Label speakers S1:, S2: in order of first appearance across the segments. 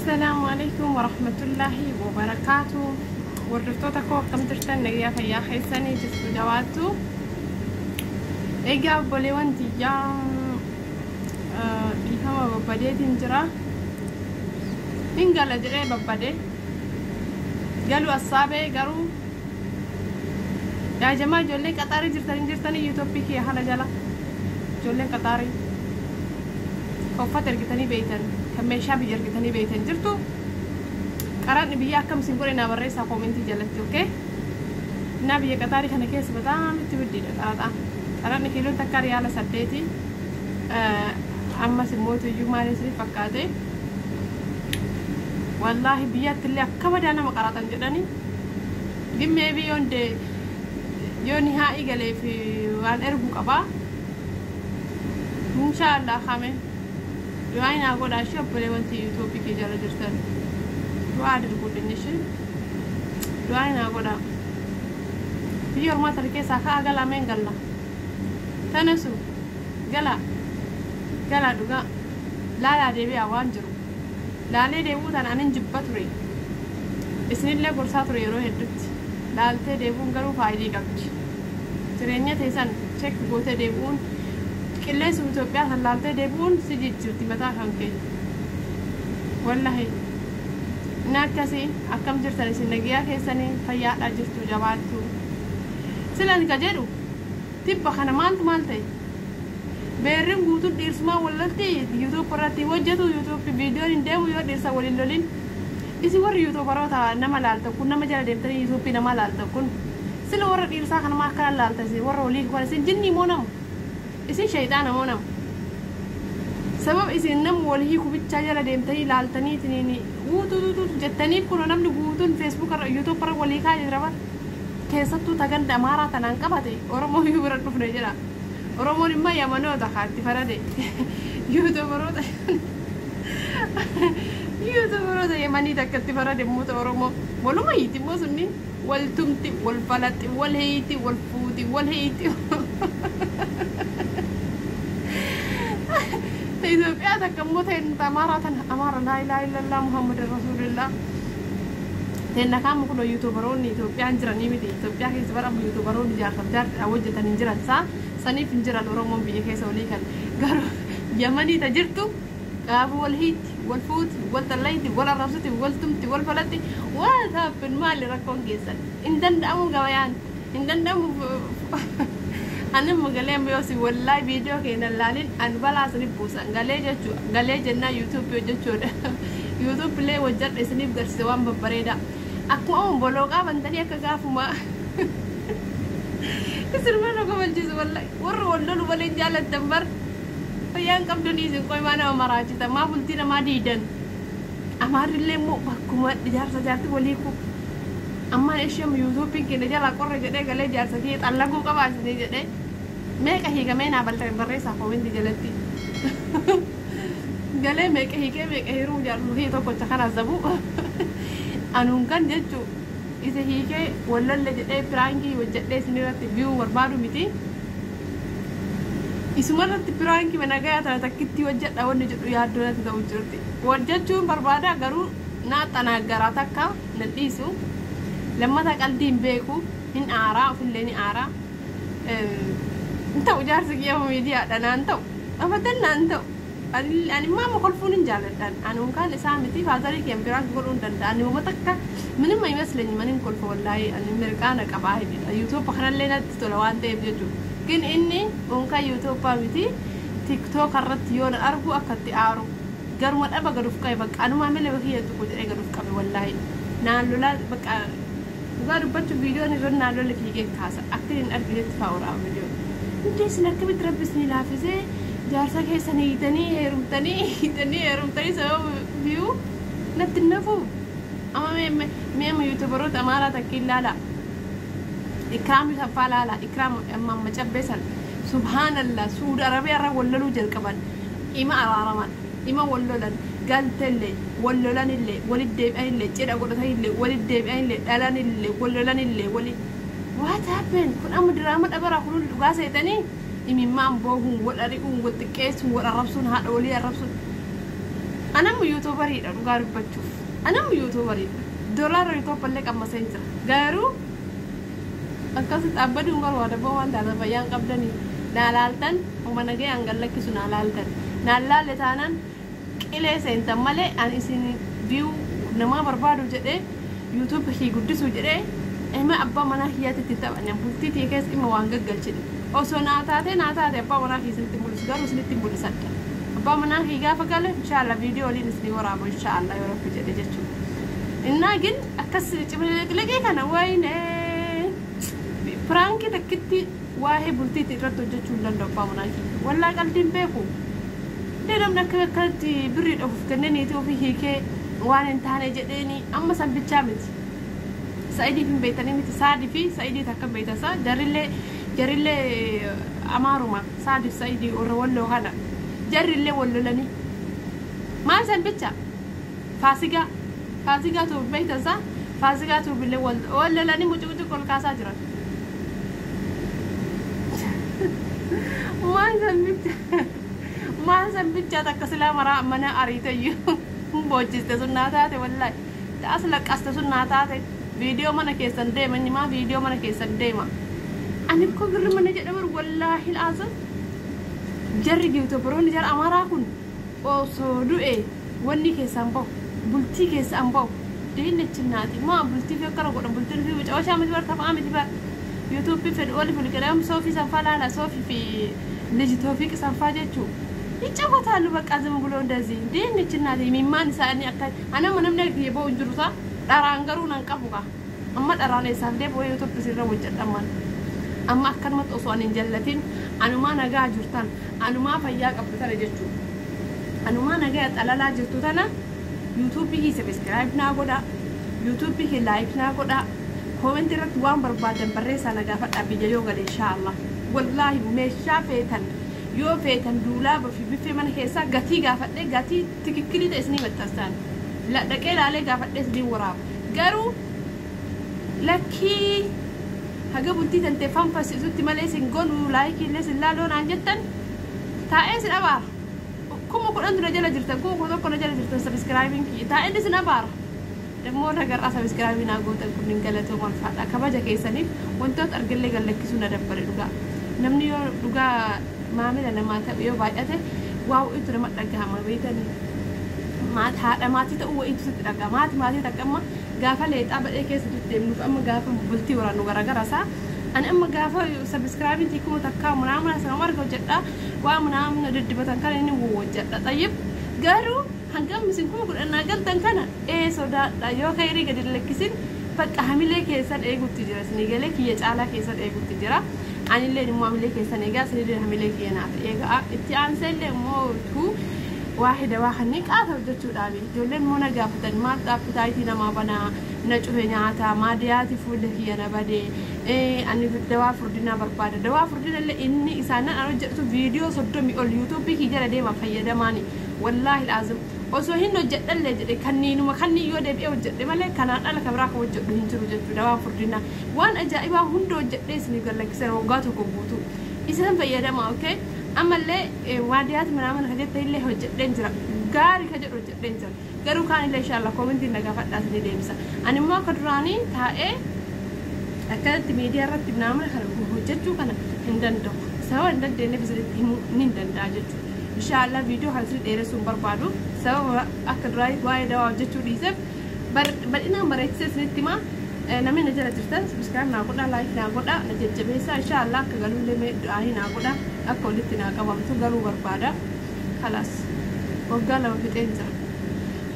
S1: Assalaamu alaikum warahmatullaahi wabarakaatu. Hordoftoota koo, akkam jirtan? Nagaya fayyaa keessanii jirtu, jabaattu? Egaa obboleewwan tiyyaa, dhiifama, babbadeetiin jira. Hin gala jedhee babbade. Galu assaabee garuu yaa jamaa, ijoolleen qaxaarii jirtanii jirtanii yuutuubii kee haala jala, ijoolleen qaxaarii kan uffata ergitanii beeytan, kan meeshaa biyya ergitanii beeytan jirtu, qaraanni biyya akkam isin godhe naa barreessaa koomentii jalatti, okay? Naa biyya qaxaarii kana keessa bataam itti widdiidha qaraxaa. Qaraanni kiiloon takka riyaala 8. Ammas immoo iyyuu maal isin fakkaate? Wallaahi biyyatti illee akka badaa nama qaraxan jedhanii gimmee biyyoon de yoo ni haa'ii galeef waan ergu qabaa. Inshaallah kame du'aa naa godhaa ishee. Obboleewwan yuutuubii kee jala jirtan, du'aa adirguudhin ishee, du'aa naa godhaa. Biyya ormaa tana keessaa ka'a galaa, meen galla tanasu gala galaa, dhugaa laalaa deebi'aa. Waan jiru laalee deebi'uu tana anin jibba ture, isinillee gorsaa ture yeroo hedduutti. Laaltee deebi'uun garuu faayidii qabdi. Jireenya teessan check gootee deebi'uun, qilleensa Itoophiyaa san laaltee deebi'uun si jijjiirti mataa kan kee, wallahi. Inni akkasii. Akkam jirtan isin? Nagiyaa keessanii, fayyaadhaa jirtu, jabaattu? Silan ka jedhu tibba kana maaltu maal ta'e? Beerrin guutuun dhiirsumaa wallolti yuutuub irratti hojjetu. Yuutuub viidiyoon hin deemu yoo dhiirsa waliin lolin. Isin warri yuutuubaroota nama laaltan kun, nama jala deemtanii yuutuubii nama laaltan kun, sila warra dhiirsaa kanama akkana laaltan? Isin warra walii kun isin jinnii moo namu? Isin shayxaana moo namu? Sababa isin nama wal hiiku bichaa jala deemtanii laaltanii isiniin wuutuutuutu jettaniif, kun namni guutuun feesbuuk irra, yuutuub irra walii kaa jira bar. Keessattuu taganda Amaaraa tanaan qabate Oromoo iyyuu bira dhufne jedha. Oromoon immoo Yamanoota kaatti farade, yuutuubaroota Yamanii takkatti farade. Immoo Oromoo waluma hiiti immoo sunni wal tumti, wal falaxi, wal hiiti, wal fuuti, wal hiiti. Ta Itoophiyaa takka immoo ta'e Amaaraa tana, Amaara, laa ilaaha illallah Muhammad rasuulillah. Teenna kaama kun yuutuubaroonni Itoophiyaan jiranii miti. Itoophiyaa keessa bara amma yuutuubaroonni jaarsaaf jaartiidhaan hojjetan hin jiran, saa saniif hin jiran. Oromoon biyya keessa walii kan garuu Yamanii ta jirtu gaafa wal hiitti, wal fuuti, wal xallayti, wal arrabsiti, wal tumti, wal falatti. What happened? Maali rakkoon keessan? Hin danda'amu, gabayaan hin danda'amu. Ani galee amma yoo si wallahi viidiyoo keenya laalin an balaa isiniif buusan galee jechuu galee jennaa yuutuubii hojjechuudha. Yuutuub illee hojjedha, isiniif garsiise waan babbareedaa. Akkuma amma bolooqaa bantanii akka gaafuma isin mana kofalchiisu. Wallahi warra wal lolu malee hin jaalattan bar. Fayyaan qabdanii isin qoymaa nama maraachitan, maa bultii namaa diidan? Amaarrillee immoo bakkuma jaarsa jaarti walii ku ammaan ishee yuutuubiin keenya jalaa qorra jedhee galee jaarsa kiyya xallaguu qabaa isinii jedhee meeqa hiikamee naa barreessaa koomentii jalatti. Galee meeqa hiikee, meeqa hiruu, jaarsa kiyya tokkocha kana zabu anuun kan jechuu isa hiikee wallolle jedhee piraankii hojjedhee isin irratti view barbaadu miti. Isuma irratti piraankii mana gayaa tana takkitti hojjedha wanni jedhu yaaddoo natti ta'u jirti. Hojjechuun barbaada garuu naa xanaaggaraa takka nan dhiisu. Lammata qalbii hin beeku, hin aaraa, ofillee ni aaraa. Hin ta'u, jaarsi kiyya miidiyaadha naan ta'u. Abadan naan ta'u. Ani immoo amma kolfuun hin jaalladhan. Ani unkaan isaa miti, faazarii kiyyan prank godhuu hin danda'a. Ani uummata akka ምንም አይመስለኝም. Ani kolfa wallaahi, ani mirqaana qabaa. Yuutuub kanallee natti tola waan ta'eef jechuudha. Gin inni unkaa yuutuubbaa miti, tiktook irratti yoo na argu akka itti aaru garuma dhaba gaduuf qabe, bakka anumaa malee kiyya tokko jedhee gaduuf qabe wallaahi. Naan lolaa, bakka dhugaa dubbachuuf viidiyoon irra naan lolle fiigee kaasa, akka hin arginetti fa'aa waraaba viidiyoo. Hundee isin akkamitti rabbi isin laafisee jaarsa keessan hiitanii heerumtanii, hiitanii heerumtanii sababa view natti hin nafu? Amma mee amma yuutuubaroota Amaaraa takka ilaala. Ikraam saffaa laala, Ikraam amma amma cabbeessan, subhaanallah, Suudi Arabiyaa irra wal loluu jalqaban, ima araaraman, ima wal lolan, galtellee wal lolanillee, walit deebi'anillee, cidha godhatanillee, walit deebi'anillee, dhalanillee, wal lolanillee, wali. What happened? Kun amma diraama dhabara kun dhugaa seetanii imimmaan boohuun, wal ari'uun, wal xiqqeessuun, wal arrabsuun, haadha walii arrabsuun. Anammu yuutuubariidha dhugaa dubbachuuf. Anammu yuutuubariidha. Doolaara Itoophiyaallee qammasee jira. Garuu akkasitti dhaabbaduun garuu adabboo waan taatan fayyaan qabdanii naa laaltan uma nagee an gallakkisu naa laaltan. Naan laalle taanaan qilee seentan malee an isin view namaa barbaadu jedhee YouTube kii guddisuu jedhee dhimma abbaa manaa kiyyaatti itti taphanne bultii tiyya keessa dhimma waan gaggalchine. Osoo naa taatee naa taate abbaa manaa kiyya isinitti mul'isu garuu isinitti mul'isadha. Abbaa manaa kiyya gaafa gale inshaallah viidiyoo waliin isinii waraaba inshaallah yoo rabbi jedhe jechuudha. Innaa gin akkas cimiliqii kana wayne piraankii takkitti waa'ee bultiitti irratti hojjechuu hin danda'u abbaa manaa kiyya. Wallaa qaldiin beeku. Illee namni akka akkanatti birrii dhabuuf kennee niitii ofii hiikee waan hin taane jedheeni amma san bichaa miti. Sa'idiif hin beektanii miti Saadii fi Sa'idii takka beektan isaa jarrillee jarrillee Amaaruma Saadiif Sa'idii warra walloo kana jarrillee wal lolanii maal san bicha faasigaa faasigaa tuuf beektan isaa faasigaa tuufillee wal lolanii mucumucu ol kaasaa jiran. Maal san bicha maal san bicha takka silaa maraa mana ariiteyyuu boojjiste sun naa taate wallaahi ta'as laqqaste sun naa taate viidiyoo mana keessan deema inni maa viidiyoo mana keessan deema ani koo girri mana jedhamu wallaahi laazim jarri yuutuubaroonni jara Amaaraa kun osoo du'e wanni keessaan bahu bultii keessaan bahu deenya naati maa bultii fi akkana godhan bultiin fi mucaa miti bar taphaa miti bar yuutuubii fedhu oli fulqidhamu soofii sanfaa laala soofii fi liji toofiq sanfaa jechuu ይጫወታሉ። በቃ ዝም ብሎ እንደዚህ እንዴ እናቴ ሚማን isaanii akka anama namni kiyya ba'u hin jiru isaa dharaan garuu nan qabu kaa amma dharaan eessaaf deebi'u yuutuubii sirra hojjedhaman amma akkanumatti osoo ani hin jallatin anumaa nagaa jirtan anumaa fayyaa qabdu tana jechuudha anumaa nagaa xalalaa jirtu tana yuutuubii kii sabiskiraayib naa godhaa yuutuubii kii laayik naa godhaa koomentii irratti waan barbaadan barreessaa na gaafadhaa biyya yoo gale inshaallah wallaahi meeshaa feetan yoo feetan duulaaba fi biffee mana keessaa gatii gaafadhee gatii tikikkilii ta'e isinii maxxansaan dhaqee ilaalee gaafadhee isinii waraaba garuu lakkii haga bultii tantee fanfasiisutti malee isin gonuu laayikii illee isin laaloo naan jettan taa'ee isin abaara 10,000 na jala jirtan 11,000 na jala jirtan sabiskiraayibiin kiyya taa'ee isin abaara dammoo nagarraa sabiskiraayibii naa gootan kunniin galatoo malfaadha kabaja keessaniif wantoota argallee gallakkisuu na dabbare dhugaa namni yoo dhugaa maamila namaa ta'u yoo baay'ate waa wayiitu nama dhagahama beektanii haadha maatii ta'uu wayiitu sitti dhagahama maatii maatii takka amma gaafa leexaa badhee keessa deemnuuf amma gaafa bultii waraannu garaagara isaa ani amma gaafa sabiskiraayibiin tiikuma takkaa munaamuna sana marga hojjedha waa munaamuna diddibatan kana inni hojjedha xayyib garuu hangam isin 10,000 galtan kana ee sodaadha yoo kayrii gadi lakkisin bakka hamilee keessan eegutti jira isinii galee kiyya caalaa keessan eegutti jira. Anillee immoo hamilee keessan eegaa isinillee hamilee kiyya naaf eegaa itti aansee immoo tu waahida waa kanneen qaata hojjechuudhaaf ijoolleen immoo na gaafatan maal xaaffitaayitii namaa banaa na cufe nyaataa maadiyaati fuula kiyya na badee ani dawaa furdinaa barbaada dawaa furdina illee inni isaan nan hojjetu viidiyoo 30 ol yuutuubii kiyya jala deeman fayyadamaani wallaahi laazim osoo hin hojjedhallee jedhe kanniinuma kanniin yoo deebi'ee hojjedhe malee kanaan ala kan biraa kan hojjedhu hin jiru jechuudha dawaa furdinaa waan ajaa'ibaa hunda hojjedhee isiniif gallakkisan waggaa tokko guutuu isan fayyadama okay ammallee waadiyaati minaamin ka jette illee hojjedheen jira gaarii ka jedhu hojjedheen jira garuu kaan illee inshaallah koomentiin na gaafadhaa isinii deebisa ani immoo akka duraanii taa'ee akkanatti miidiyaa irratti minaamin kana hojjechuu kana hin danda'u sababa hin dandeenyeef isinitti himuu ni hin danda'a jechuudha inshaallah viidiyoo kana isin dheeressuu hin barbaadu sababa akka duraanii waa'ee dawaa hojjechuu dhiiseef bal'inaan bareechisee isinitti himaa namni na jala jirtan sabiskiraayib naa godhaa laayik naa godhaa na jajjabeessaa inshaallah akka galuullee du'aahii naa godhaa akka walitti naa qabamtu galuu barbaada kalaas waggaa 2 fixeen jira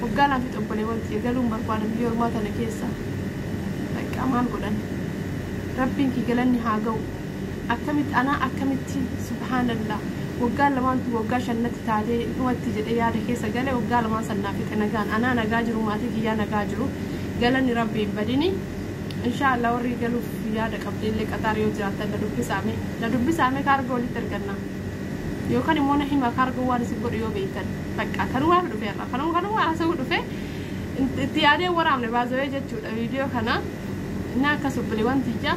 S1: waggaa 2 fixe obboleewwan kiyya galuun barbaada biyya ormaa tana keessa bakka maal godhan rabbiin kii galanni haa ga'u akkamitti anaa akkamitti subhaanallah waggaa 2 waggaa 5 taatee dhumatti jedhee yaada keessa gale waggaa 2 sannaa fixe nagaan anaa nagaa jiru maatii kiyyaa nagaa jiru galanni rabbiin badini inshaallah warri galuuf yaada qabdillee qaxaar yoo jiraattan na dubbisaame kaargoo walitti arganna yookaan immoo na hima kaargoo waan isin godhu yoo beektan bakka kanumaaf dhufeerra kanuma haasa'uu dhufe itti yaadee waraabne baazawee jechuudha viidiyoo kana inni akkas obboleewwan tiyya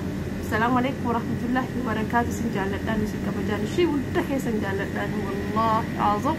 S1: السلام عليكم ورحمة الله وبركاته. سنجالدان وسن كبجان شي ولد كيسن جالدان والله عظم.